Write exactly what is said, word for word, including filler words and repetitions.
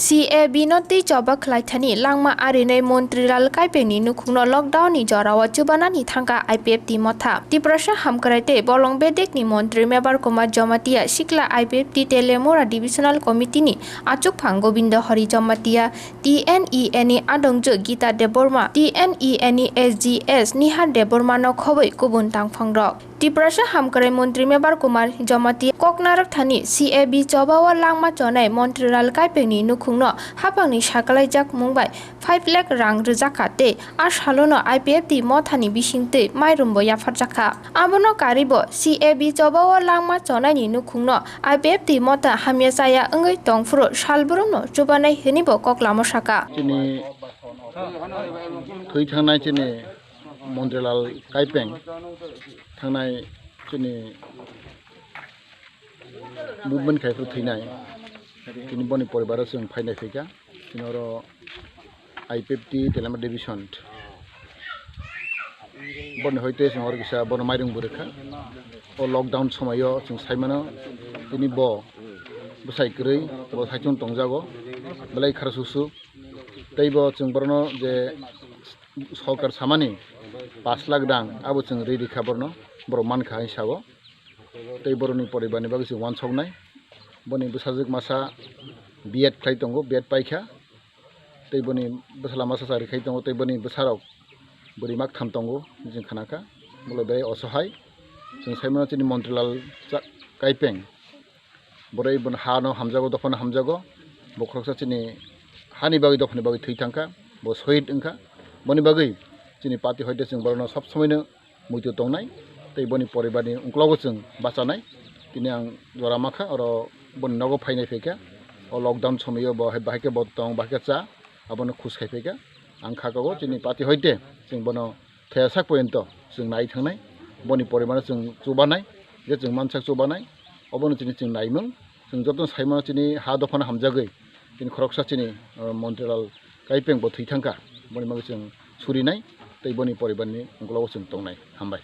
C A B no tei choba khlaithani langma arinai Montri Lal Kaipengni nukhungno lockdown ni jorao chubanani thangkha I P F T motha. Tiprasa hamkrai tei bolong bedekni montri Mebar Kumar Jamatia, sikla I P F T Telemura Divisional Committee ni achukphang Gobindo Hari Jamatia, T N E A ni adongjwk Gita Debbarma, T N E A ni S G S Nihar Debbarma no khobwi kubun tangphangrok. Tiprasa hamkrai montri Mebar Kumar Jamatia koknarok thani C A B choba o langma chonai Montri Lal Kaipengni nukhungno haphangni sakalaijak mung bai five lakh rang rwjakha tei a salono I P F T mothani bisingtwi mairum bo yapharjakha. Abono karwi bo C A B choba o langma chonaini nukhungno I P F T motha hamya chaya wngwi tongphuru salbrumno chubanai hwnwi bo kok lama saka. Chini thwi thangnai chini Montri Lal Kaipeng thangnai chini movement khai phuru thwinai. Tini boni poribaro chwng phainai phaikha. Tini oro I P F T Telemura Division. Boni hoite chwng oro kisa bono mairung bo rwkha. O lockdown somoio chwng saimano tini bo bwsai kwrwi bo saichung tongjago. Belai khara susu. Tei bo chwng borokno je sorkar samani pash lakh rang abo chwng ri rikha borokno, borok mankha hai sao. Tei borokni poribarni bagwi chwng uansuknai. Boni bwsajwk masa B Ed khlai tongo, B Ed paikha. Tei boni bwsala masa chari khai tongo, tei boni bwsarok bwrwi maktham tongo, chwng khnakha. Bolo belai osohai. Chwng saimano chini Montri Lal cha-, Kaipeng. Borok bono hano hamjago, dophano hamjago. Bo khoroksa chini hani bagwi, dophani bagwi thwi thangkha. Bo sohid wngkha. Boni bagwi chini party hoite chwng borokno sob somoino muitu tongnai. Tei boni poribarni uklogo chwng bachanai. Tini ang jora makha, oro boni nogo phainai phaikha. O lockdown somoio bo hai bahai khe bo tong, bahai khe cha, abono khus khai phaikha. Ang kha kago chini party hoite chwng bono thaya sak porjonto chwng nai thangnai, boni poribarno chwng chubanai, je chwng mansak chubanai, obono chini chwng naimung, chwng jotono saimano chini ha dophano hamjagwi, chini khoroksa chini, uh, Montri Lal Kaipeng bo thwi thangkha, boni bagwi chwng surinai, tei boni poribarni uklogo chwng tongnai. Hambai.